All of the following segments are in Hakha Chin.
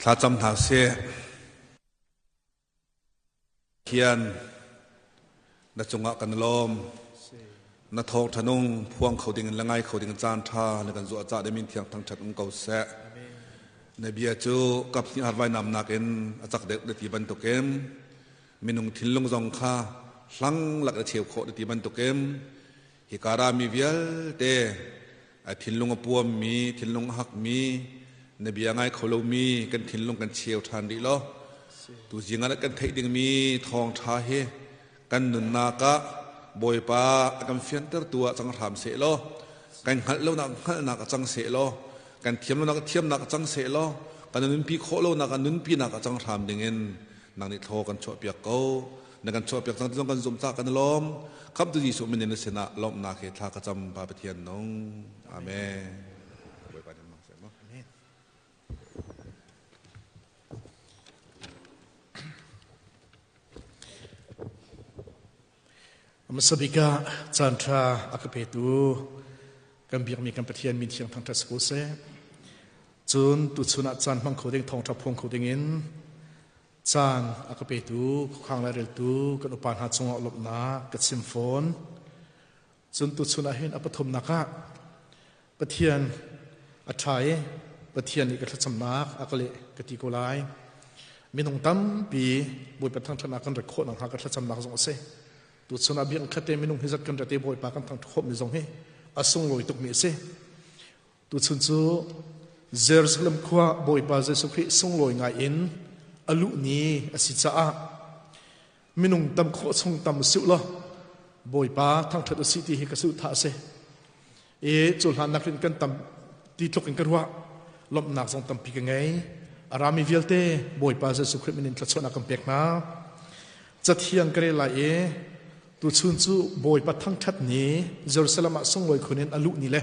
Thlacam hna sih. Pathian, na cungah kan lawm. Na thawngṭha nung phuang kho ding in le ngai kho ding in caan ṭha na kan zuah cah ding min thiang thangṭhat um ko seh. Na bia cu kap hnih har vainam nakin a cak deuh na ti bantukin minung thinlung zong kha hlang lak na cheu khawh na ti bantukin hika rami vialte a thinlung a puammi, thinlung a hakmi, na bia ngai kho lomi kan thinlung kan cheu ṭhan rih law tu zing ah kan theih dingmi thawngṭha hi kan nunnak ah Bawipa a kan fiantertu ah cang hram seh law kan hngalh lonak hngalhnak a cang seh law kan thiam lonak thiamnak a cang seh law kan nunpi khawh lonak a nunpinak a cang hram dingin nang nih thlaw kan chuahpiak ko na kan chuahpiak cang ti zong kan zumh cah kan i lawm khamtu Jesuh min in na sinah lawmhnak he thla ka cam Pa Pathian nung amen Bawipa nih hmang seh mu Hmasa bik ah caanṭha a ka petu kan biakmi kan Pathian min thiang thangṭhat si ko seh. Cun tuchun ah caan hmang kho ding thawngṭha phuang kho ding in caan a ka petu khuakhang laireltu kan upa hna cungah lawmhnak ka chim fawn. Cun tuchun ah hin a pathumnak ah Pathian a ṭha i Pathian nih ka thlacamnak a ka leh ka ti ko lai. Minung tampi Bawipa thangṭhatnak kan rat khawh nakhnga ka thlacamnak zong a si. Tuchun ah biakinn khat te minung hi zat kan rat i Bawipa kan thangṭhat khawhmi zong hi a sunglawi tukmi a si. Tuchun cu Jerusalem khua Bawipa Jesuh Khrih sunglawi ngai in a luh ni a si caah minung tam khawh chung tam usih law Bawipa thangṭhat usih ti hi ka suhthah a si. I cu hlan nakin kan tam ti tluk in ka ruah lawmhnak zong tampi ka ngei. A rami vialte Bawipa Jesuh Khrih min in thluachuahnak kan pek hna. Cathiang ka rel lai i tuchun cu Bawipa thangṭhat ni Jerusalem ah sunglawi khun in a luh ni le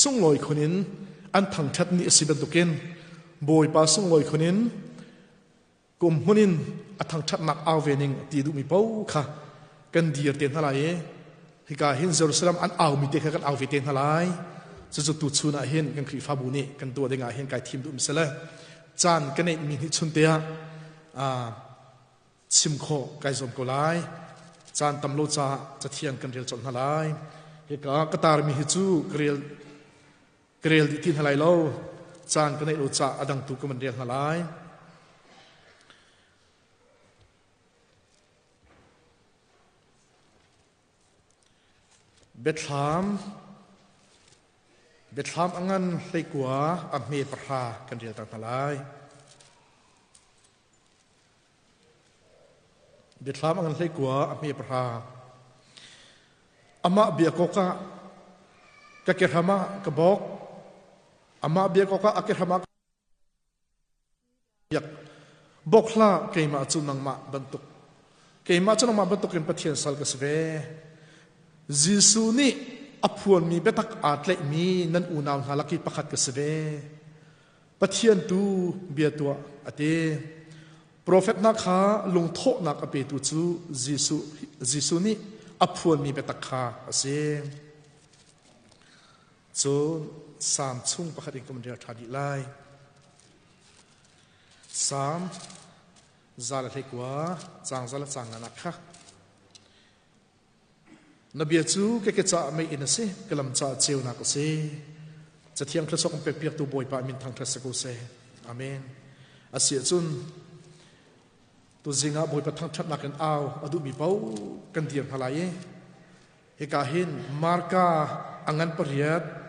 sunglawi khun in an thangṭhat ni a si bantukin Bawipa sunglawi khun in kum hmun in a thangṭhatnak au ve ning ti duhmi paoh kha kan dir te hna lai i hika hin Jerusalem an aumi te kha kan au ve te hna lai. Cucu tuchun ah hin kan Khrihfabu nih kan tuah ding ah hin kai thim duh mi si le caan ka neih mi nih chun te ah chim khawh kai zuam ko lai. Caan tam lo caah cathiang kan rel colh hna lai. Hika ka tarmi hi cu ka rel ka rel dih ti hna lai lo. Caan ka neih lo caah a dang tu ka van rel hna lai. Biathlam Biathlam a ngan 19 a hme 10 kan rel ta hna lai. Biathlam a ngan 19 a hme 10. Amah biakawk ah ka kehram ah ka bawk. Amah biakawk ah a kehram ah biak. Bawk hlah keimah cu nangmah bantuk. Keimah cu nangmah bantukin Pathian sal ka si ve. Jesuh nih a phuanmi biatak aa tlaihmi nan unau hna lak i pakhat ka si ve. Pathian tu bia tuah a ti. Profet hna kha lungthawhnak a petu cu Jesuh, Jesuh nih a phuanmi biatak kha a si. Cun Salm chung pakhat in kan rel ṭha dih lai. Salm 121 caang 100 le caang nganak kha. Na bia cu ka ke caah meiinn a si, ka lam caah ceunak a si. Cathiang thluachuak kan pekpiaktu Bawipa min thangṭhat si ko seh. Amen. A si ahcun tuzing ah Bawipa thangṭhatnak in au a duhmi paoh kan dir hna lai i hika hin Marka a ngan 8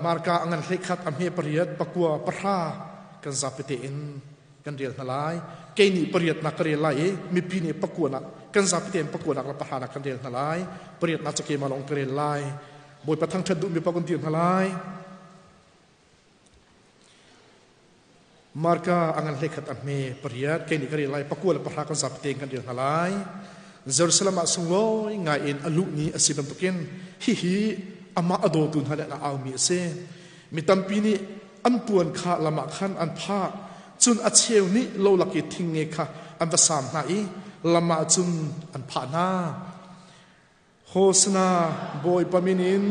Marka a ngan 11 a hme 8 9 10 kan zapi tein kan rel hna lai. Kei nih pariatnak ka rel lai i mipi nih pakuanak kan zapi tein pakuanak le pahranak kan rel hna lai. Pariatnak cu keimah lawng ka rel lai. Bawipa thangṭhat duhmi paoh kan dir hna lai. Marka a ngan 11 a hme 8 kei nih ka rel lai 9 le 10 kan zapi tein kan rel hna lai. Jerusalem ah sunglawi ngai in a luh ni a si bantukin hihi amah a dawtu hna le a aumi a si. Mi tampi nih an puan kha lam ah khan an phah. Cun a cheu nih lolak i thingnge kha an va saam hna i lam ah cun an phah hna. Hosana Bawipa min in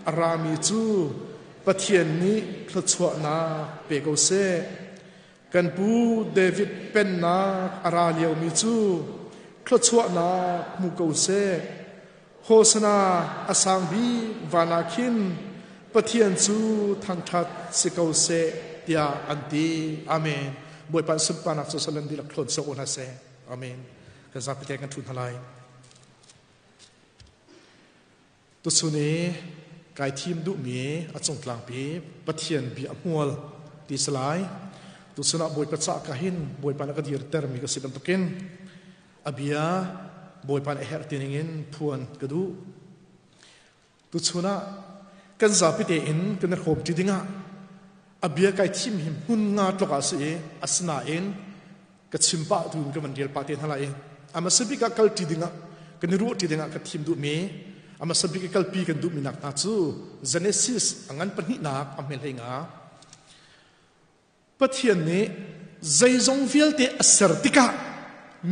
a rami cu Pathian nih thluachuahnak pe ko seh. Kan pu David pennak a ra liomi cu thluachuahnak hmu ko seh. Hosana a sang bik van ah khin Pathian cu thangṭhat si ko seh tiah an ti. Amen. Bawipa sunparnak cu salan dihlak thlawn sawk u hna seh. Amen. Kan zapi te kan ṭhu hna lai. Tuchun i kai thim duhmi a cungtlangpi Pathian bia a hmual ti si lai. Tuchun ah Bawipa cah ka hin Bawipa na ka dirtermi ka si bantukin a bia Bawipa nih a herh ti ningin phuan ka duh. Tuchun ah kan zapi tein kan i hrawm ṭi dingah a bia kai thim hi hmun nga tluk ah a si i asinain ka chim pah tu ka van rel pah te hna lai i a hmasa bik ah kal ṭi dingah kan i ruah ṭi dingah ka thim duhmi a hmasa bik i kalpi kan duhmi nak hna cu Genesis a ngan pahnihnak a hmel hlei nga Pathian nih zeizong vialte a ser tikah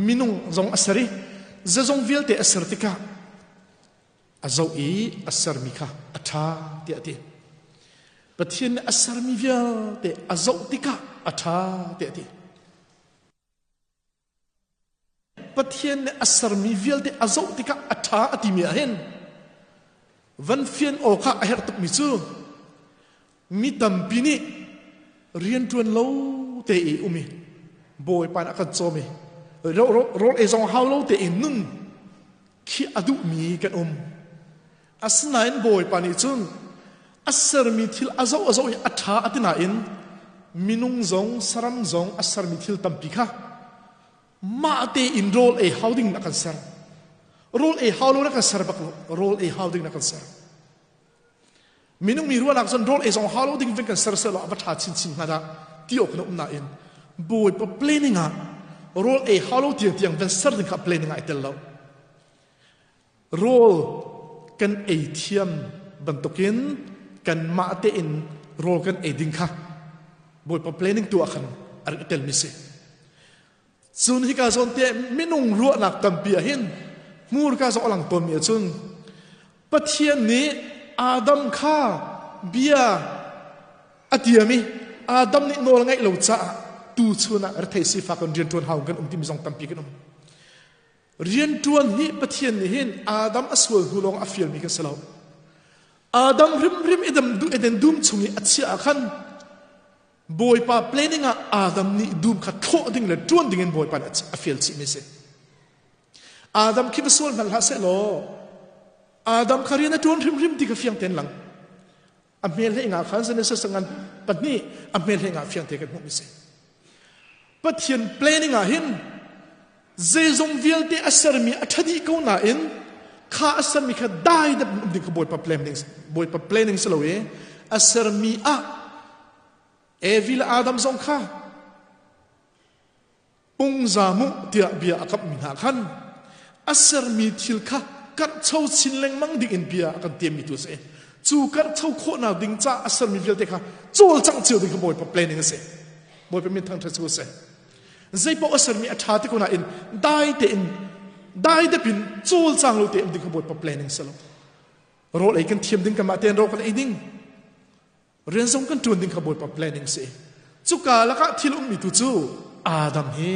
minung zong a ser i zeizong vialte a ser tikah a zoh i a sermi kha a ṭha tiah a ti. Pathian nih a sermi vialte a zoh tikah a ṭha tiah a ti. Pathian nih a sermi vialte a zoh tikah a ṭha a timi ah hin van fian awk ah a herh tukmi cu mi tampi nih rianṭuan lo te i um i Bawipa nih a kan cawm i rawl ei zong hau lo tein nun khi a duhmi kan um. Asinain Bawipa nih cun a sermi thil a zoh a zoh i a ṭha a ti nain minung zong saram zong a sermi thil tampi kha mah tein rawl ei hau ding na kan ser. Rawl ei hau lo na kan ser bak lo. Rawl ei hau ding na kan ser. Minung mi ruahnak cun rawl ei zong hau lo ding ving kan ser seh law a va ṭha chinchin hnga dah ti awk na um nain Bawipa planning ah rawl ei hau lo tiang tiang van ser ding kha planning ah i tel lo. Rawl kan ei thiam bantukin kanmah tein rawl kan ei ding kha Bawipa planning tu ah khan a rak i telmi si. Cun hika zawn te minung ruahnak tampi ah hin hmurka zong a lang tawnmi ahcun Pathian nih Adam kha bia a tiam i Adam nih nawl ngaih lo caah tu chun ah rethei sifak in rianṭuan hau kan um timi zong tampi kan um. Rianṭuan hi Pathian nih hin Adam a sual hnu lawng a fialmi kan si lo. Adam hrimhrim Eden dum chung i a chiah ah khan Bawipa planning ah Adam nih dum kha thlawh ding le ṭuan ding in Bawipa nih a fial chihmi a si. Adam khi va sual hmanh hlah seh law Adam kha rian a ṭuan hrimhrim ti kha fiang tein lang. A hmel hlei nga khan Genesis ngan pahnih a hmel hlei nga fiang te kan hmuhmi si. Pathian planning ah hin zeizong vialte a sermi a ṭha dih ko nain kha a sermi kha dai dep um ding kha Bawipa planning Bawipa planning si lo i a sermi ah Evi le Adam zong kha pungza mu tiah bia a kamhmi hna khan a sermi thil kha karhcho chin lengmang ding in bia a kan tiammi tu a si. Cu karhcho khawhnak ding ca a sermi vialte kha cawlcangh cio ding kha Bawipa planning a si. Bawipa min thangṭhat cu a si. Zeipaoh a sermi a ṭha ti ko nain dai tein dai depin cawlcang lo tein ding kha Bawipa planning si lo. Rawl ei kan thiam ding kanmah tein rawl kan ei ding. Rian zong kan ṭuan ding kha Bawipa planning si. Cuka lakah thil ummi tu cu Adam hi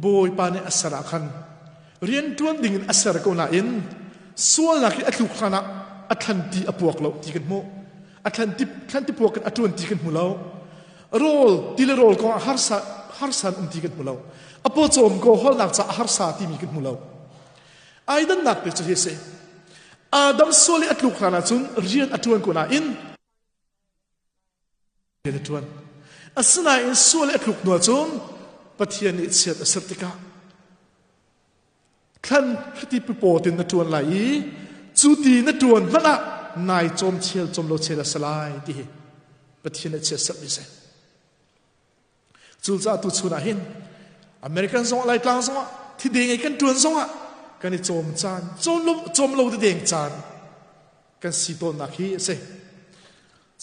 Bawipa nih a ser ah khan rian ṭuan ding in a ser ko nain sualnak hi a tluk hlan ah a thlanti a puak lo ti kan hmuh. A thlanti thlanti puak in a ṭuan ti kan hmu lo. Rawl ti le rawl kong ah harsa harsan um ti kan hmu lo. A pawcawm ko holnak caah harsa timi kan hmu lo. Ai dannak te cu hi a si. Adam sual i a tluk hlan ahcun rian a ṭuan ko nain rian a ṭuan. Asinain sual i a tluk hnu ahcun Pathian nih chiat a serh tikah thlan hriti pipaw tin na ṭuan lai i cu ti na ṭuan hmanh ah nai cawm chel cawm lo chel a si lai ti hi Pathian nih chiat serhmi a si. Cucaah tuchun ah hin American zong Laitlang zong ah thideng ei kan tuan zong ah kan i cawm caan cawm lo deng caan kan si tawnnak hi a si.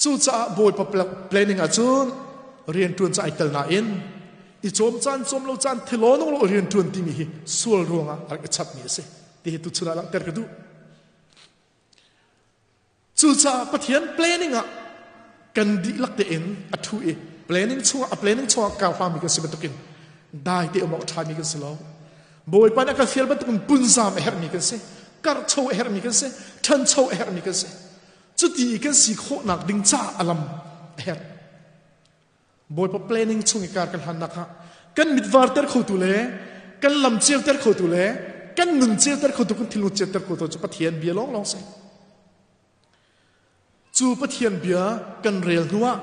Cucaah Bawipa planning ah cun riantuan ca ai tel nain i cawm caan cawm lo caan thilaw nung lo riantuan timi hi sual ruangah a rak i chapmi a si. Ti hi tuchun ah langhter ka duh. Cucaah Pathian planning ah kan dihlak tein a ṭhu i Planning chungah a planning chungah kar hlangmi kan si bantukin dai te um awk ṭhami kan si lo. Bawipa nih a kan fial bantukin punzam a herhmi kan si. Karhcho a herhmi kan si. Ṭhancho a herhmi kan si. Cuti i kan si khawhnak ding caah a lam a herh. Bawipa planning chung i kar kan hlannak ah kan mit varter khotu le kan lam ceuter khotu le kan nun ceuter khotu kan thinlung ceuter khotu cu Pathian bia lawnglawng si. Cu Pathian bia kan rel hnuah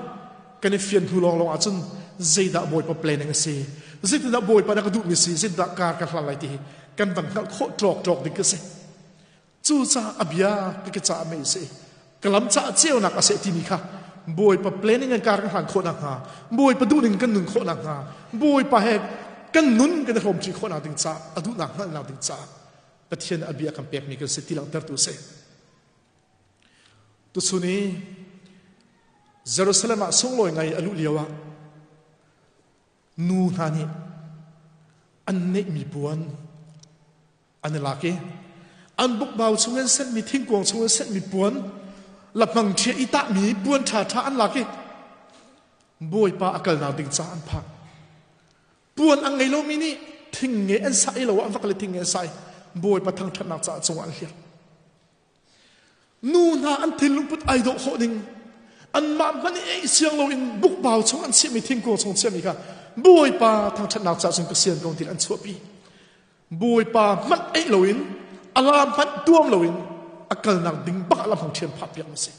kan i fian hnu lawnglawng ahcun zeidah Bawipa planning a si, zeitindah Bawipa na ka duhmi si, zeitindah kar ka hlan lai ti hi kan van hngalh khawh ṭawkṭawk ding ka si. Cucaah a bia ka ke caah mei a si. Ka lam caah ceunak a seh timi kha Bawipa planning in kar kan hlan khawh nakhnga, Bawipa duhning kan nun khawh nakhnga, Bawipa he kan nun kan i hrawmṭi khawh nak ding caah, a duhnak hngalhnak ding caah Pathian a bia kan pekmi kan si ti langhtertu a si. Tuchun i Jerusalem ah sunglawi ngai a luh lio ah nu hna nih an neihmi puan an i lak i an bukbau chungin senhmi thingkuang chungin senhmi puan lahmang ṭhia i tahmi puan ṭhaṭha an lak i Bawipa a kalnak ding ca an phak. Puan an ngei lomi nih thing nge an sah i lo an vak le thing nge an sah i Bawipa thangṭhatnak caah cungah an hliar. Nu hna an thinlung put ai dawh khawh ding anmah hmanh i ei siang loin bukbau chung an chiahmi thingkung chung chiahmi kha Bawipa thangṭhatnak caah cun ka sian ko tiin an chuahpi. Bawipa hmanh eih loin a lam hmanh tuam loin a kalnak ding bak ah lamhang ṭhian phah piak na si.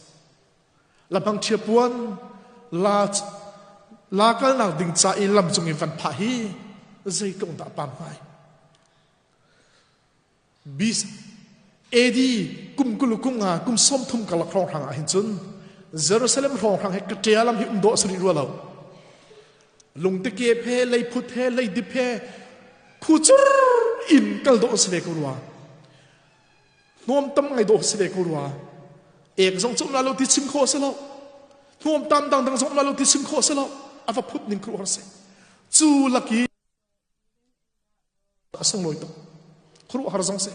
Lamhang ṭhia puan la la kalnak ding ca i lam cung i van phah hi zeitluk dah pam hngai. BC AD kum kul kum nga kum 30 karlak hrawnghrang ah hin cun Jerusalem hrawnghrang hi kaṭia lam hi um dawh a si rih rua lo. Lungtekep he leiphut he leidip he khucur in kal dawh si ve ko rua. Hnawm tam ngai dawh si ve ko rua. Ek zong cu um la lo ti chim khawh si lo. Hnawm tam dangdang zong um la lo ti chim khawh si lo. A va phut ning khuruh har si. Cu laki a sunglawi tuk khuaruahhar zong si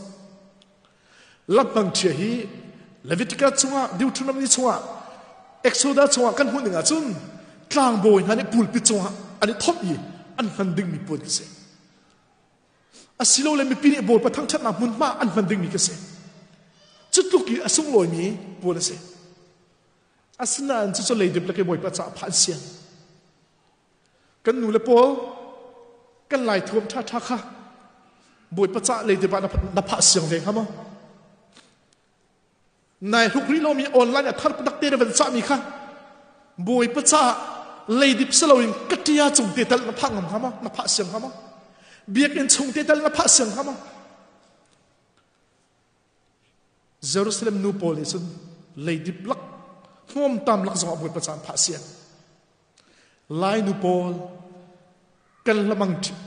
lamhmang ṭhia hi Leviticus chungah Deuteronomy chungah Exodus chungah kan hmuh ning ahcun tlangbawi hna nih pulpit cungah an i thomh i an hman dingmi puan ka si asilole mipi nih Bawipa thangṭhatnak hmunhma an hman dingmi ka si cu tluk i a sunglawimi puan a si asinain cucu leidip le ke Bawipa caah phan siang Kan nu le pawl kan lai thuam ṭhaṭha kha Bawipa cah lei te na phah siang ve hnga maw? Nai hluk rih lomi online a thar padak te na van cahmi kha Bawipa caah leidip si loin ka ṭia cung te tal na phah ngam hnga maw? Na phah siang hnga maw? Biakinn chung te tal na phah siang hnga maw? Jerusalem nu pawl nih cun leidip lak hnawmtam lak zongah Bawipa caan phah siang. Lai nu pawl kan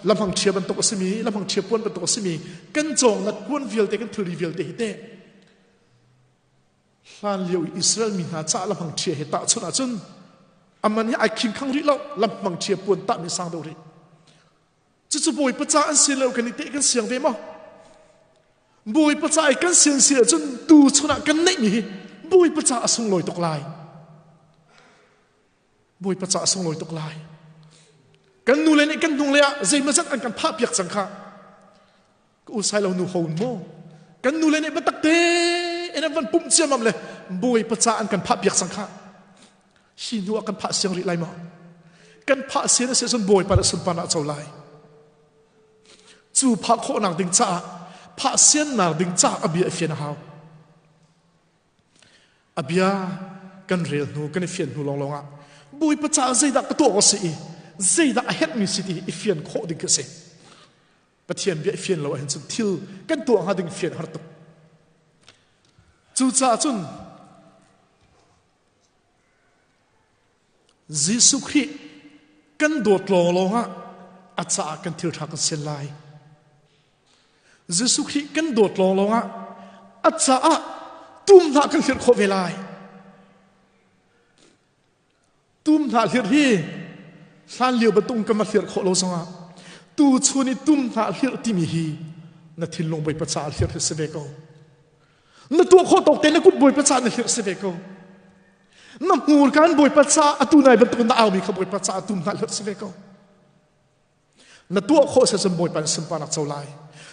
lamhang ṭhia bantuk a simi lamhang ṭhia puan bantuk a simi kan cawngnak puan vialte kan thilri vialte hi teh hlan lio i Israel mi hna cah lamhang ṭhia he tahchunh ahcun aman hi ai khing khang rih lo lamhang ṭhia puan tahmi sang deuh rih cucu Bawipa ca an si lo kan i teh kan siang ve maw Bawipa ca i kan sian si ahcun tu chun ah kan neihmi hi Bawipa ca a sunglawi tuk lai Bawipa ca a sunglawi tuk lai. Kan nu le nih kan hnung le ah zeimawzat an kan phah piak cang kha. Ka u sai lo nu ho maw? Kan nu le nih biatak te in an van pumh ciamam le Bawipa ca an kan phah piak cang kha. Hi hnu ah kan phah siang rih lai maw? Kan phah sian a si ahcun Bawipa le sunparnak a co lai. Cu phah khawhnak ding caah phah siannak ding caah a bia a fian a hau. A bia kan rel hnu, kan i fian hnu lawnglawng ah Bawipa caah zeidah ka tuah awk a si i zeidah a herhmi si ti hi i fian khawh ding khi a si. Pathian bia i fian lo ahhin cun thil kan tuah hnga ding fian har tuk. Cucaah cun Jesuh Khrih kan dawt lawnglawng ah a caah kan thil ṭha kan sian lai. Jesuh Khrih kan dawt lawnglawng ah a caah tum hna kan hlirh khawh ve lai. Tum hna hlirh hi hlan lio bantuk kan va hlirh khawh lo zongah tu chun i tum hna hlirh timi hi na thinlung Bawipa caah hlirh hi si ve ko. Na tuah khawh tawk te na kut Bawipa caah na hlirh si ve ko. Na hmurka in Bawipa caah atu nai bantuk na aumi kha Bawipa caah tum hna hlat si ve ko. Na tuah khawh si cun Bawipa nih sunparnak co lai.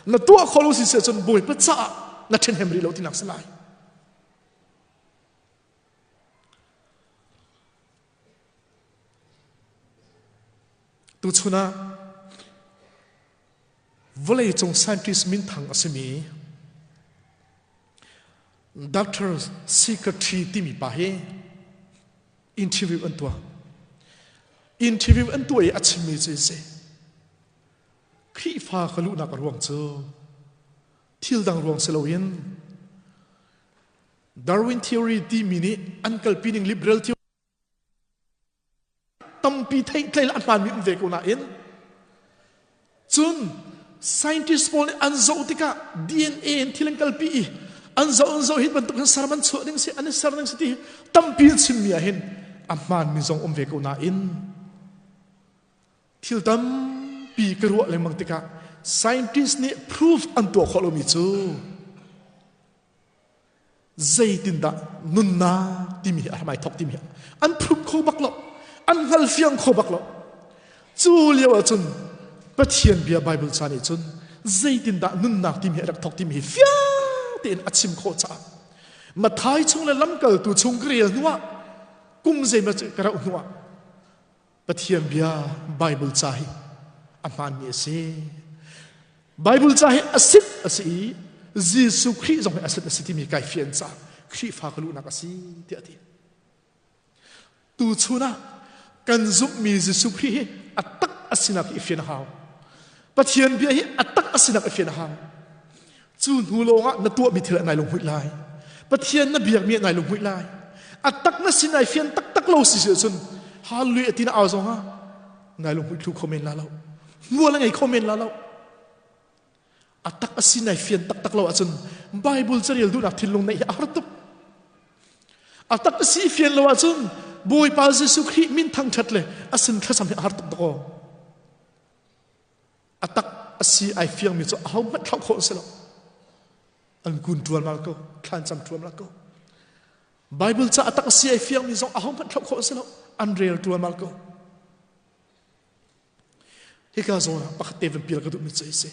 Na tuah khawh lo si si cun Bawipa caah na ṭhenhem rih lo tinak si lai. Tuchun ah vawleicung scientist minthang a simi Dr. Secretary timi pa hi interview an tuah. Interview an tuah i a chimmi cu si. Khrihfa ka luhnak a ruang cu thil dang ruang si loin Darwin theory timi nih an kalpi ning liberal theory tampi theihtlei le a hmaanmi um ve ko nain cun scientist pawl nih an zoh tikah DNA in thil an kalpi i an zoh an zoh hi bantuk hin ser an chuah ding si an i ser ding si ti tampi an chimmi ah hin a hmaanmi zong um ve ko nain thil tampi ka ruah lengmang tikah scientist nih proof an tuah khawh lomi cu Zeitindah nunnak timi hi a hram ai thawk timi hi an phrut kho bak lo, an hngalfiang kho bak lo. Cu lio ahcun Pathian bia Bible ca nih cun zeitindah nunnak timi hi a rak thawk timi hi fiang tein a chim khawh caah Mathai chung le lamkaltu chung ka rel hnuah kum zeimaw ka rauh hnuah Pathian bia Bible ca hi a hmaanmi a si. Bible ca hi a sit a si i Jesuh Khrih zong hi a sit a si timi kai fian caah Khrihfa ka luhnak a si tiah a ti. Tuchun ah kan zumhmi Jesuh Khrih hi a tak a sinak hi i fian a hau. Pathian bia hi a tak a sinak i fian a hau. Cu hnu lawngah na tuahmi thil ah nai lunghmuih lai. Pathian na biakmi ah nai lunghmuih lai. A tak na sin ai fian taktak lo si si ahcun hallelujah ti na au zong ah nai lunghmuih thlu kho men la lo. Hmual a ngei kho men la lo. A tak a sin ai fian taktak lo ahcun Bible carel duhnak thinlung neih hi a har tuk. A tak a si fian lo ahcun Bawipa Jesuh Khrih min thangṭhat le a sin thlacam hi a har tuk dakaw. A tak a si ai fiangmi cu ahohmanh thlauh khawh an si lo. An kun ṭualmal ko, thlan cam ṭualmal ko. Bible ca a tak a si ai fiangmi zong ahohmanh thlauh khawh an si lo. An rel ṭualmal ko. Hika zawn ah pakhat te van pial ka duhmi cu a si.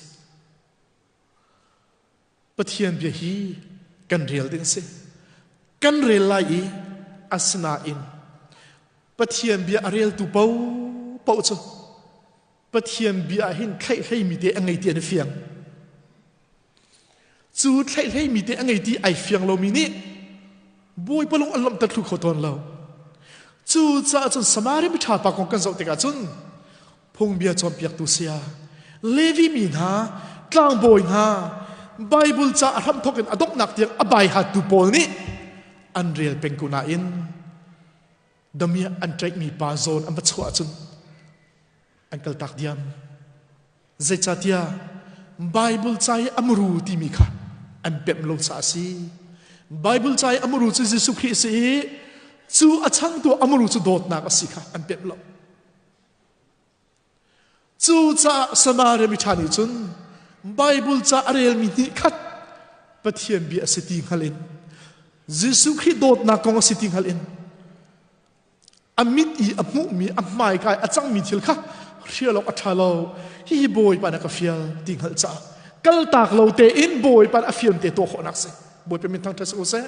Pathian bia hi kan rel ding a si. Kan rel lai i asinain Pathian bia a reltu paohpaoh cu Pathian bia ah hin thlaihleimi te a ngei ti an i fiang. Cu thlaihleimi te a ngei ti ai fiang lomi nih Bawipa lung an lawmhter thlu kho tawn lo. Cu caah cun Samaria miṭha pa kong kan zoh tikah cun phungbia cawnpiaktu saya Levi mi hna, tlangbawi hna, Bible ca a hramthawk in a donghnak tiang a baihattu pawl nih an rel peng ko nain damiah an ṭaihmi pa zawn an va chuah ahcun an kaltak diam. Zeicahtiah Bible ca i a muru timi kha an pemh lo caah a si. Bible ca i a muru cu Jesuh Khrih a si i cu a changtu a muru cu dawtnak a si kha an pemh lo. Cucaah Samaria miṭha nih cun Bible ca a relmi hnih khat Pathian bia a si ti hngal in Jesuh Khrih dawtnak kong a si ti hngal in a mit i a hmuhmi a hmaika i a cangmi thil kha hrial awk a ṭha lo hihi Bawipa nih a ka fial ti hngalh caah kaltak lo tein Bawipa nih a fial te tuah khawhnak si Bawipa min thangṭhat si ko seh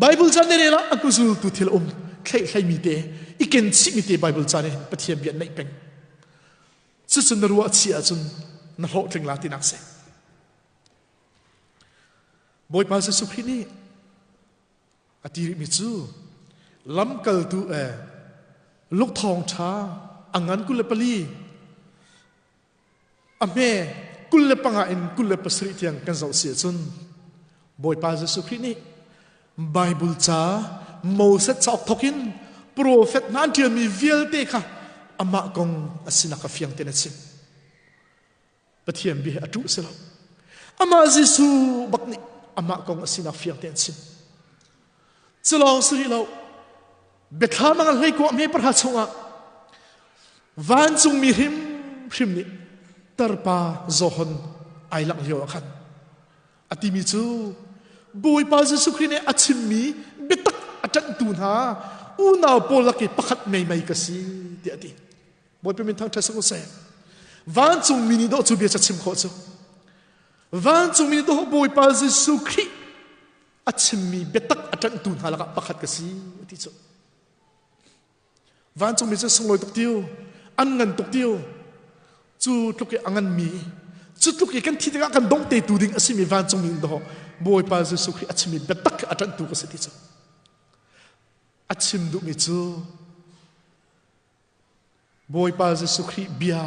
Bible ca na rel ah a hnuzultu thil a um thleihleimi te i ken chihmi te Bible ca nih hin Pathian bia an neih peng cucu na ruah chih ahcun na hlawhtling la tinak si Bawipa Jesuh Khrih nih a ti rihmi cu lamkaltu e lukthawng ṭha a ngan 24 A hme 25 in 27 tiang kan zoh si ahcun Bawipa Jesuh Khrih nih Bible ca Moses cauk thawk in profet hna an ṭialmi vialte kha amah kong a sinak kha fiang tein a chim. Pathian bia hi a ṭuh si lo. Amah Jesuh bak nih amah kong a sinak fiang tein a chim. Cu lawng si rih lo. Biathlam a hlei kuah hme pahra chungah vancungmi hrimhrim nih tarpa Johan ai langh lio ah khan a timi cu Bawipa Jesuh Khrih nih a chimmi biatak a ṭanhtu hna unau pawl lak i pakhat meimei ka si tiah a ti. Bawipa min thangṭhat si ko seh. Vancungmi nih dawh cu bia ca chim khawh cu. Vancungmi nih dawh Bawipa Jesuh Khrih a chimmi biatak a ṭanhtu hna lakah pakhat ka si a ti cu. Vancungmi cu sunglawi tuk tiu, an ngan tuk tiu. Cu tluk i a nganmi, cu tluk i kan thi tikah kan dongh te tu ding a simi vancungmi in dawh Bawipa Jesuh Khrih a chimmi biatak a ṭanhtu ka si ti cu. A chim duhmi cu Bawipa Jesuh Khrih bia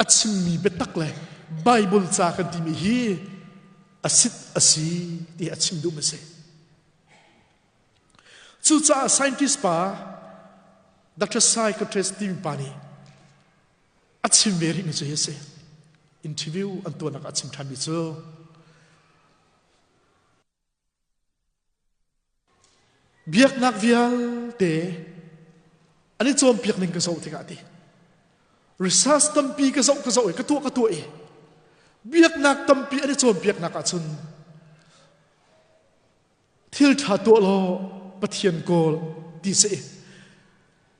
a chimmi biatak le Bible ca kan timi hi a sit a si ti a chim duhmi a si. Cucaah scientist pa Dr. Psychiatrist timi pa nih a chim ve rihmi cu hi a si. Interview an tuahnak ah a chim ṭhanmi cu Biaknak vialte an i cawnpiak ning ka zoh tikah ti research tampi ka zoh ka zoh i ka tuah ka tuah i biaknak tampi an i cawnpiaknak ahcun thil ṭha tuah law Pathian kawl ti si.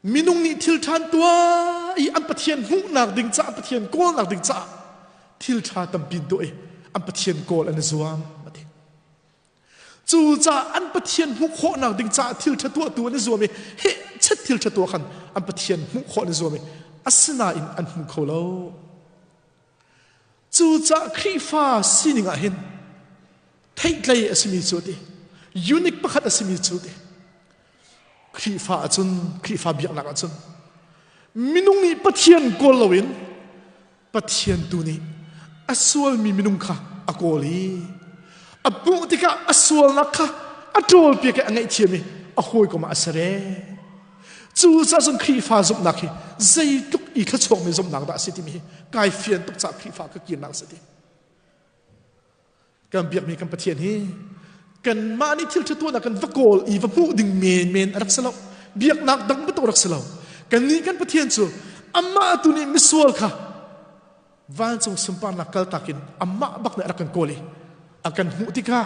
Minung nih thil ṭhan tuah i an Pathian hmuhnak ding caah Pathian kawlnak ding caah thil ṭha tampi tuah i an Pathian kawl an i zuam a ti. Cucaah an Pathian hmuh khawhnak ding caah thil ṭha tuahtu an i zuam i heh chet thil ṭha tuah khan an Pathian hmuh khawh an i zuam i asinain an hmu kho lo. Cucaah Khrihfa sining ah hin theihtlei a simi cu ti unique pakhat a simi cu ti Khrihfa ahcun Khrihfa biaknak ahcun minung nih Pathian kawl loin Pathian tu nih a sualmi minung kha a kawl i a hmuh tikah a sualnak kha a ṭawlpiak i a ngaihthiam i a hawikom ah a ser ee. Cucaah cun Khrihfa zumhnak hi zeitluk i thluachuakmi zumhnak dah a si timi hi kai fian tuk caah Khrihfa ka kirnak a si ti. Kan biakmi kan Pathian hi kanmah nih thil ṭha tuahnak kan va kawl i va hmuh ding menmen a rak si lo. Biaknak dang bantuk rak si lo. Kannih kan Pathian cu amah tu nih misual kha vancung sunparnak kaltak in amah bak nih a rak kan kawl i a kan hmuh tikah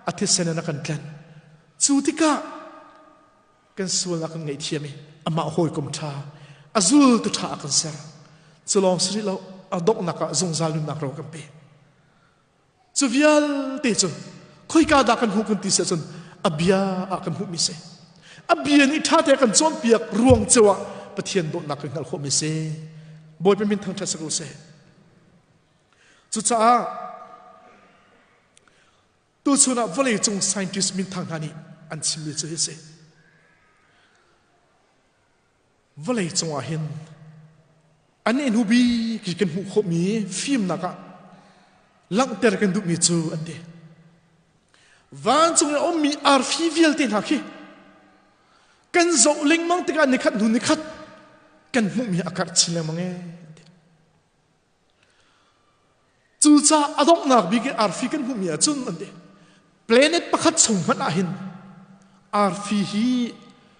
a thisen in a kan tlen. Cu tikah kan sualnak kan ngaihthiam i amah hawikom ṭha a zultu ṭha a kan ser. Cu lawng si rih lo a donghnak ah zungzal nunnak ro kan pe. Cu vialte cu khoika dah kan hmuh kan ti si ahcun a bia ah kan hmuhmi si. A bia nih ṭha te kan cawnpiak ruang ceu ah Pathian dawtnak kan hngalh khawhmi si. Bawipa min thangṭhat si ko seh. Cucaah tuchun ah vawleicung scientist minthang hna nih an chimmi cu hi si. Vawlei cungah hin an i hnu bik i kan hmuh khawhmi fimnak ah langhter kan duhmi cu an ti. Vancung i a ummi arfi vialte hna khi kan zoh lengmang tikah nikhat hnu nikhat kan hmuhmi a karh chin lengmang ee. Cucaah a donghnak bik i arfi kan hmuhmi ahcun an ti. Planet pakhat chung hmanh ah hin arfi hi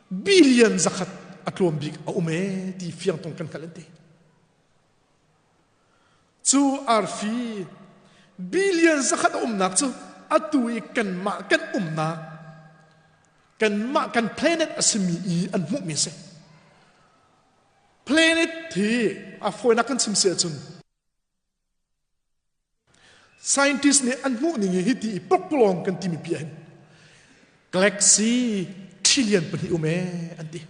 billion zakhat a tlawm bik a um ee ti fiang tung kan hngalh an ti. Cu arfi billion zakhat a umnak cu atu i kanmah kan umnak kanmah kan planet a simi i an hmuhmi a si. Planet hi a fawinak kan chim si ahcun scientist nih an hmuh ning hi ti i pokpalawng kan timi pi hin galaxy trillion pahnih um ee an ti.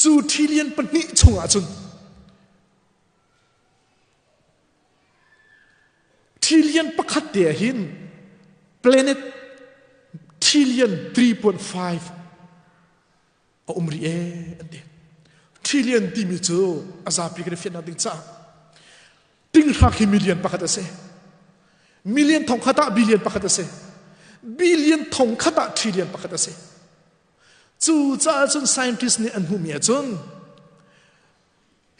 Cu trillion pahnih chungah cun trillion pakhat te ah hin planet trillion 3.5 a um rih ee an ti. Trillion timi cu a zapi kan i fiannak ding caah tinghra khi million pakhat a si. Million thong khat ah billion pakhat a si. Billion thong khat ah trillion pakhat a si. Cu caah cun scientist nih an hmuhmi ahcun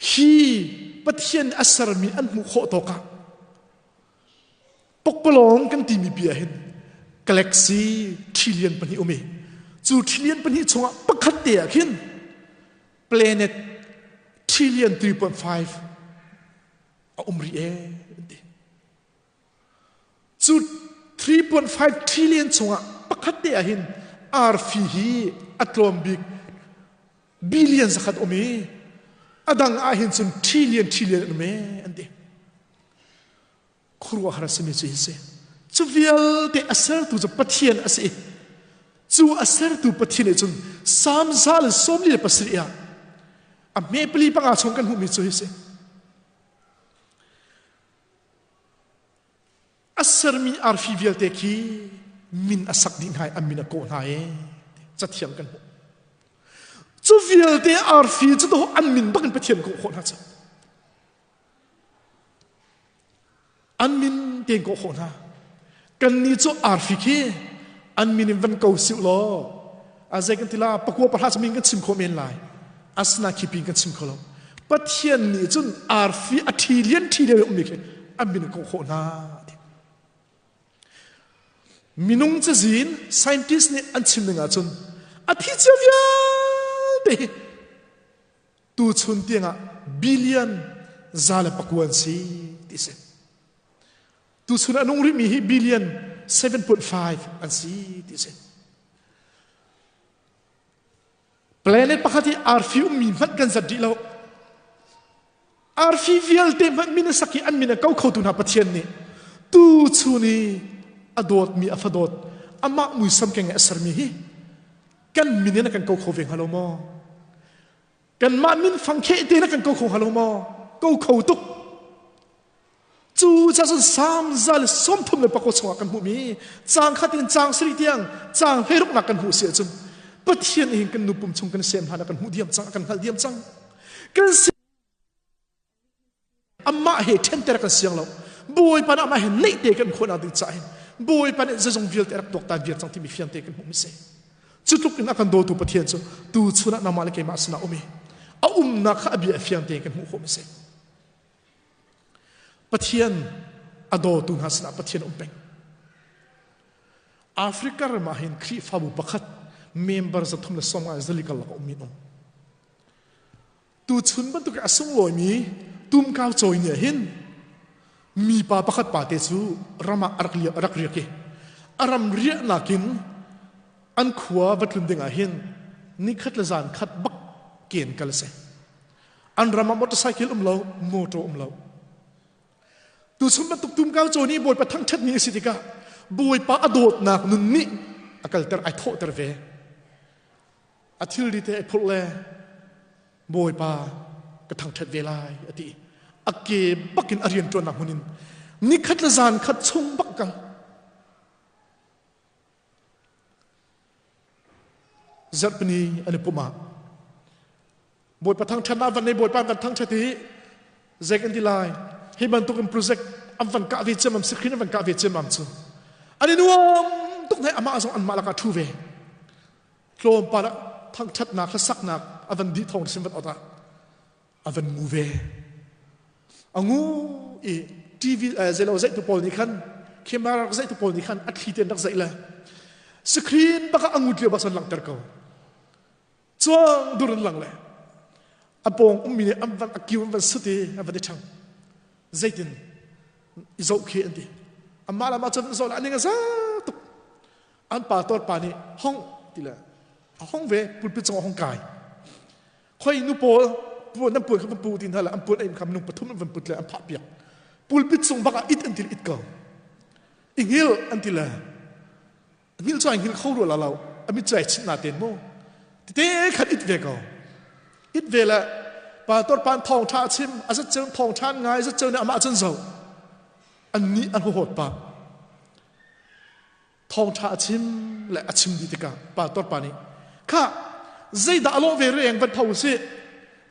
hi Pathian a sermi an hmuh khawh tawk ah Pokpalawng kan timi bia hin galaxy trillion pahnih um i cu trillion pahnih chungah pakhat te ah khin planet trillion 3.5 a um rih ee an ti. Cu 3.5 trillion chungah pakhat te ah hin Arfi hi a tlawm bik billion zakhat um i a dang ah hin cun trillion trillion an um e an ti. Khuaruahhar a simi cu hi si. Cu vialte a sertu cu Pathian a si i cu a sertu Pathian nih cun Salm 147 ah a hme pali panga chung kan hmuhmi cu hi si. A sermi arfi vialte khi min a sak dih hna i an min a kawh hna i cathiang kan hmuh. Cu vialte arfi cu to an min bak in Pathian kawh khawh hna cu. An min tein kawh khawh hna. Kannih cu arfi khi an min in van ko siu law a zei kan ti la pakua pahra cu min kan chim khawh men lai. Asina khi pin kan chim kho lo. Pathian nih cun arfi a ṭhi lian ṭhi lian ummi khi an min in kawh khawh hna. Minung cazin scientist nih an chim ning ahcun a thi cio vialte hi tuchun tiangah billion 109 an si ti si. Tuchun a nung rihmi hi billion 7.5 an si ti si. Planet pakhat hi arfi ummi hmanh kan zat rih lo. Arfi vialte hmanh min a sak i an min a ko khotu hna Pathian nih tuchun i a dawtmi a fadawt amah muisam keng i a sermi hi kan min in a kan ko kho ve hnga lo maw? Kanmah min fang kheh te na kan ko kho hnga lo maw? Ko kho tuk. Cu ca cun Salm 134 chungah kan hmuhmi caang khat in caang sarih tiang caang hleiruknak kan hmuh si ahcun Pathian hin kan nu pum chung kan sem hlan ah kan hmuh diam cang, kan hngalh diam cang. Kan Amah he ṭhenter kan siang lo. Bawipa nih amah he naih te kan khawhnak ding caah hin Bawipa nih zeizong vialte a rak tuaktan viar cang timi fiang te kan hmuh mi si. Cu tluk in a kan dawtu Pathian cu tu chun ah nangmah le keimah sinah um i a umnak kha a bia fiang tein kan hmuh khawh mi si. Pathian a dawtu hna sinah Pathian um peng. Africa ram ah hin Khrihfabu pakhat member 350 zali karlak a ummi an um. Tuchun bantuk a sunglawimi tumkau cawi nih hin mipa pakhat pa te cu ram ah a rak riak i a ram riahnak in an khua va tlun ding ah hin nikhat le zan khat bak ken kal a si. An ram ah motorcycle um lo, motor um lo. Tuchun bantuk tumkau caw nih Bawipa thangṭhat ni a si tikah Bawipa a dawtnak nun nih a kalter ai thawhter ve. A thilri te ai phurh le Bawipa ka thangṭhat ve lai a ti. A ke bakin a rianṭuannak hmun in nikhat le zan khat chung bak kal. Zarhpini an i pumh ah Bawipa thangṭhatnak van nei Bawipa van thangṭhat i zei kan ti lai hi bantuk in project an van kah ve ciammam screen an van kah ve ciammam cu an i nuam tuk hei amah zong anmah lakah ṭhu ve tlawmpal ah thangṭhatnak hlasaknak a van dih thawng sin van ot ah a van ngu ve a ngu i TV zeilo zeihtu pawl nih khan camera rak zeihtu pawl nih khan a thli ten rak zeih le screen bak ah a ngut lio bak san langhter ko cuang dur in lang le a pawng ummi nih an van a kiu an van sut i an van i ṭhang zeitin i zoh khi an ti amah le amah cun zoh le aning a za tuk an pa tor pa nih hong ti le a hong ve pulpit cung a hong kai khoi nu pawl puan nan puan kha van pu ti hna le an puan aim kha minung pathum an van put le an phah piak pulpit cung bak ah it an ti it ko i hngil an ti le hngil cu ai hngil kho rua la lo a mit cu ai chinh na ten mu tete khat it ve ko it ve le pastor pan thawng tha chim a zat ceu thawng than ngai zat ceu ne amah cun zo an nih an hawt pa thawngṭha a chim le a chim dih tikah pastor pa nih kha zeidah a lawh ve reng van tho usih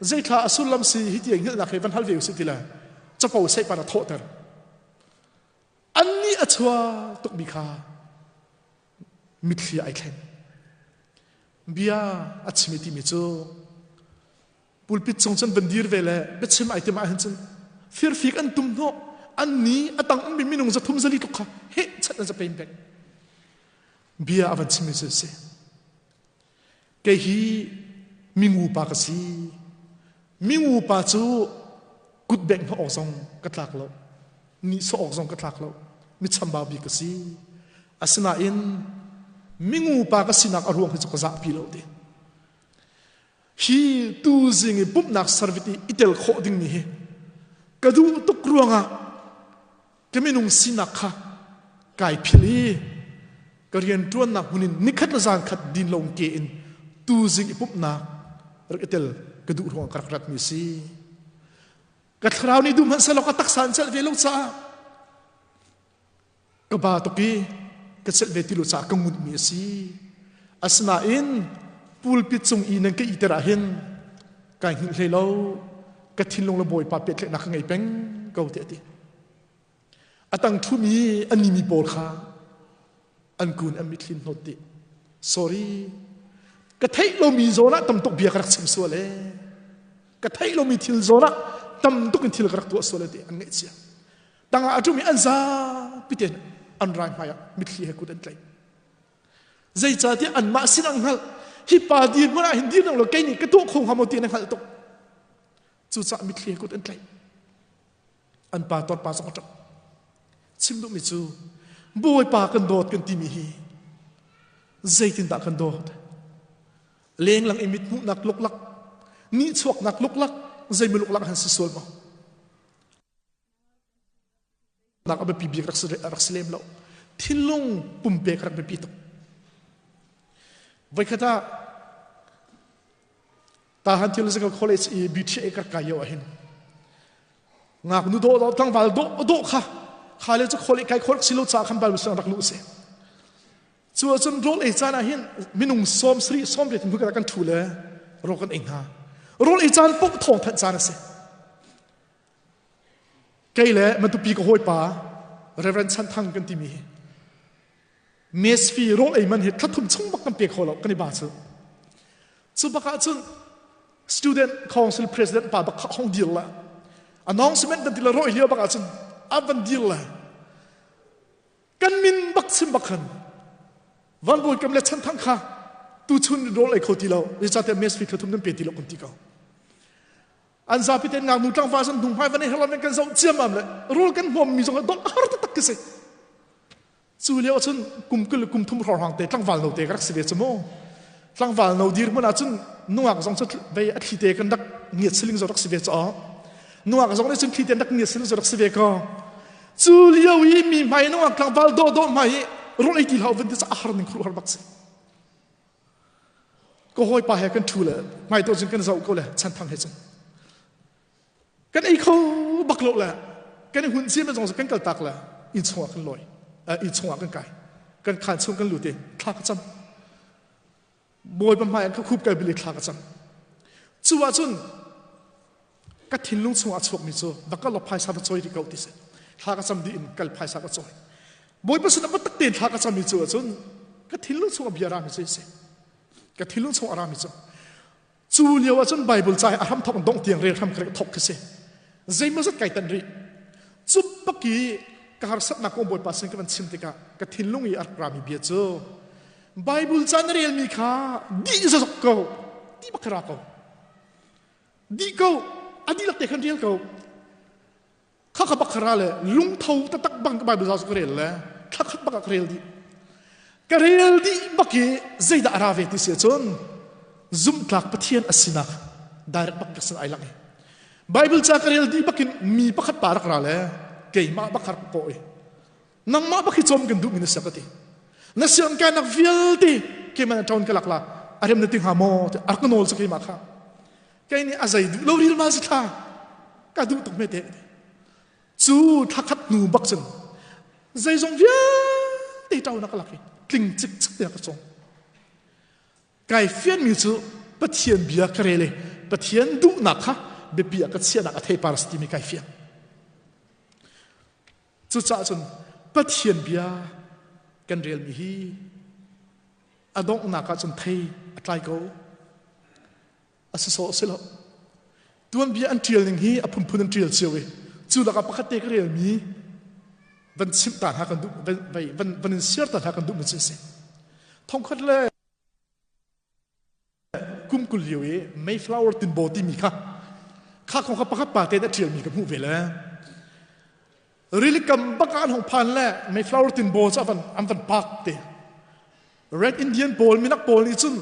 zeithla a sullam si hi ti hngilhnak he van hal ve usih ti le capo seipan a thawhter annih a chuak tukmi kha mitthli ai thleng bia a chim i timi cu pulpit cung cun van dir ve le biachim ai tim ahhin cun firfik an tum hnawh an ni a tang ummi minung 300 400 tluk kha heh chat an za pein peng bia a van chimmi cu si kei hi mingu pa ka si mingu pa cu kut bengh hnawh awk zong ka tlak lo nihsawh awk zong ka tlak lo mi chambau bik ka si asinain. Mingu pa ka sinak a ruang hi cu ka zahpi lo ti. Hi tu zing i pumhnak service i i tel khawh ding mi hi ka duh tuk ruangah ka minung sinak kha kai philh i ka rianṭuannak hmun in nikhat le zan khat din lo ke in tu zing i pumhnak rak i tel ka duh ruangah ka rak rat mi si. Ka thlarau nih duh hmanh selaw ka taksa an celh ve lo caah ka ba tuk i ka celh ve ti lo caah ka ngunhmi a si. Asinain pulpit cung i nan ka iter ah hin kai hngilh hlei lo, ka thinlung le Bawipa pehtlaihnak ka ngei peng ko tiah a ti. A tang ṭhumi an nimi pawl kha an kun an mitthli hnawt dih. Sorry, ka theih lomi zawn ah tam tuk bia ka rak chim sual ee. Ka theih lomi thil zawn ah tam tuk in thil ka rak tuah sual ee ti an ngaihchia. Tangah a ṭumi an zapi tein an rai hmai ah mitthli he kut an tlaih. Zeicahtiah anmah sin an hngalh. Hi pa dirhmun ah hin dir lo kei nih ka tuah kho hnga maw ti an hngalh tuk. Cucaah mitthli he kut an tlaih. An pa tor pa zong a ṭap. Chim duhmi cu Bawipa kan dawt kan timi hi zeitindah kan dawt? Lenglang i mithmuhnak luklak, nihchuaknak luklak, zeimaw luklak han si sual maw? Nak a biapi bik rak si lem lo. Thinlung pumpek rak biapi tuk. Voikhat ah Tahan Theological College i BTA ka kai yo ahin ngaknu dawh dawh tlangval dawh dawh kha kha le cu khol kai khol silo cha khan Bible sang rak lu se cu ahcun rawl ei caan ah hin minung sawm sari sawm riat hmu kan thu le rawl kan ei hna rawl ei caan poh thawng thanh caan a si kei le matupi ka hawipa Reverend Chan Thang kan timi hi mess fee rawl ei man hi thlathum chung bak kan pe kho lo kan i ba cu cu bak ah cun student council president pa bak hong dir la announcement kan ti la roi lio bak ah cun a van dir la kan min bak chim bak khan van bawi kam le chan thang kha tu chun rawl ei kho ti lo zeicahtiah mess fee thlathum nan pe ti lo kan ti ko An zapi ten ngaknu tlangval san hnung hmai van i herlam in kan zoh ciammam le rul kan hmuam mi zong dong har taktak ka si. Cu lio cun kum kul kum thum hrawng te tlangval no te ka rak si ve cu mu. Tlangval no dir hmun ah cun nungak zong cu vei a thli te kan rak ngiat siling zo rak si ve cu. Nungak zong nih cun thli te rak ngiat siling zo rak si ve ko. Cu lio i mi hmai nungak tlangval dawh dawh hmai i rul ei ti hlah vun ti a har ning khru har bak si. Ka hawipa he kan ṭhu le hmaito cun kan zoh ko le chanthang he cun kan ei kho bak lo le kan i hun cia zong kan kal tak le inn chungah kan lawi inn chungah kan kai kan khaan chung kan lut i thla ka cam Bawipa hmai ah ka khup kai bili thla ka cam cu ah cun ka thinlung chungah a chuakmi cu va kal law phaisa va cawi rih ko ti si thla ka cam dih in kal phaisa ka cawi Bawipa sinah biatak tein thla ka cammi cu ahcun ka thinlung chungah bia rami cu si ka thinlung chungah rami cu cu lio ahcun Bible ca hi a hram thok dongh tiang rel hram ka thok khi si zeimaw zat kai tan rih cu bak i ka harsatnak kong Bawipa sin ka van chim tikah ka thinlung i a rak rami bia cu Bible ca na relmi kha dih zazok ko ti bak ra ko dih ko a dihlak te khan rel ko kha kha bak ra le lungtho taktak bang ka Bible zau ka rel le thla khat bak ka rel dih ka rel dih bak i zeidah a ra ve ti si cun zumhtlak Pathian a sinak direct bak ka sin ai lang i Bible ca ka rel dih bakin mi pakhat pa rak ra le keimah bak har ko i nangmah bak hi cawm kan duh mi na sia ka ti na siang kai nak vialte keimah na ṭawn ka lak la a rem na ti hnga maw ti a rak nawl cu keimah kha kei nih a zei duh lo ril ma si thla ka duh tuk me te cu thla khat hnu bak cun zeizong vialte ṭau na ka lak i tling cik cik te ka cong Kai fianmi cu Pathian bia ka rel i Pathian duhnak kha biapi ah ka chiahnak a theipar a si timi kai fiang. Cucaah cun Pathian bia kan relmi hi a donghnak ah cun thei a tlai ko. A si sawh si lo. Tuanbia an ṭial ning hi a phunphun an ṭial cio i cu lakah pakhat te ka relmi van chimh ta hna kan duh van van in share ta hna kan duh mi cu a si. Thongkhat le kum 20 lio i Mayflower tinbaw timi kha kha kong kha pakhat pa tein a ṭialmi ka hmuh ve le rilikam bak ah an hong phan le Mayflower tinbaw cu an van park te. Red Indian pawl minak pawl nih cun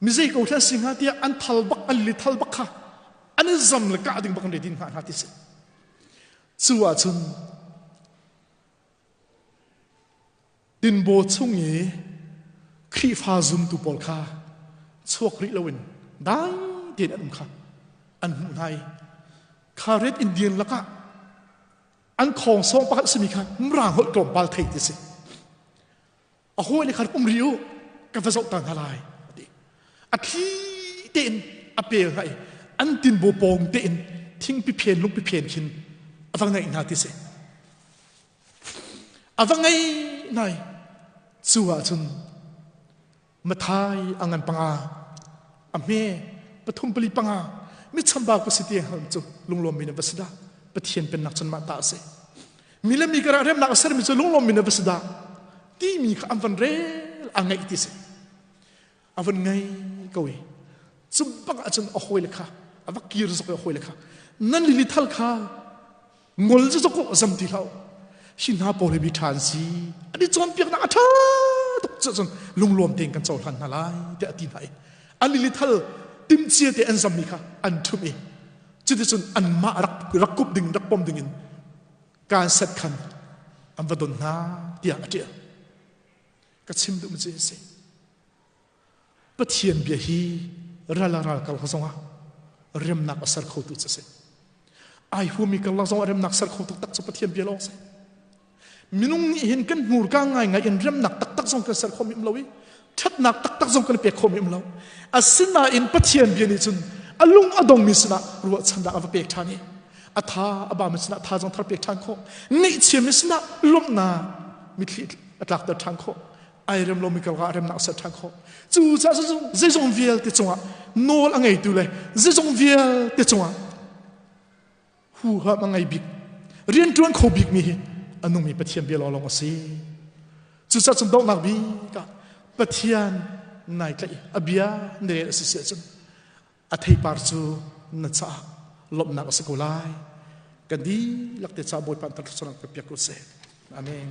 mizei ko thlan si hnga tiah an thal bak an li thal bak kha an i zam le kah ding bak an redin hna hna ti si. Cu ahcun Tinbaw chung i Khrihfa zumtu pawl kha chuak rih loin dai tein an um kha an hmuh hna i kha Red Indian lakah an khawng sawng pakhat a simi kha mirang holh tlawmpal thei ti si. A hawile kha um rih u ka va zoh ta hna lai a ti. A thli tein a pel hna i an tinbaw pawng tein thingpi phen lungpi phen khin a va ngaih hna ti si. A va ngei nai. Cu ahcun mathai a ngan panga a hme pathum pali panga mi chambau ka si ti hal cu lunglawm mi na va si dah Pathian pennak cun mah ta a si mi le mi karah remnak a sermi cu lunglawm mi na va si dah timi kha an van rel a ngaih ti si a van ngei ko i cu bak ahcun a hawile kha a va kir zok i a hawile kha nan lili thal kha ngol cu zok zam ti hlah hi hna pawl hi mi ṭha an si an i cawnpiaknak a ṭha tuk cu cun lunglawm tein kan cohlan hna lai tiah a ti hna i an lili thal timcia te an zammi kha an ṭhumh i cuticun anmah rak rak kup ding rak pom ding in kaan set khan an va don hna tiah a ṭial ka chim duhmi cu a si Pathian bia hi ral a ral kal zongah remnak a ser khotu cu a si. Ai huami karlak zongah remnak ser kho taktak cu Pathian bia lawng si. Minung nih hin kan hmurka ngaingai in remnak taktak zong kan ser khawh mi um lo i ṭhatnak taktak zong kan pek khawh mi um lo. Asinain Pathian bia nih cun a lung a dongmi sinah ruahchannak a va pek ṭhan i a tha a bami sinah thazaang thar pek ṭhan khawh, ngaihchiami sinah lawmhnak mitthli a tlakter ṭhan khawh ai rem lomi kal ah remnak ser ṭhan khawh. Cu caah zeizong vialte cungah nawl a ngeitu le zeizong vialte cungah huham a ngei bik rianṭuan kho bik mi hi a nungmi Pathian bia lawnglawng a si. Cucaah cun donghnak bik ah Pathian nai tlaih a bia na rel a si si ahcun a theipar cu na caah lawmhnak a si ko lai. Kan dihlak te caah Bawipa an thluachuahnak ka piak ko seh. Amen.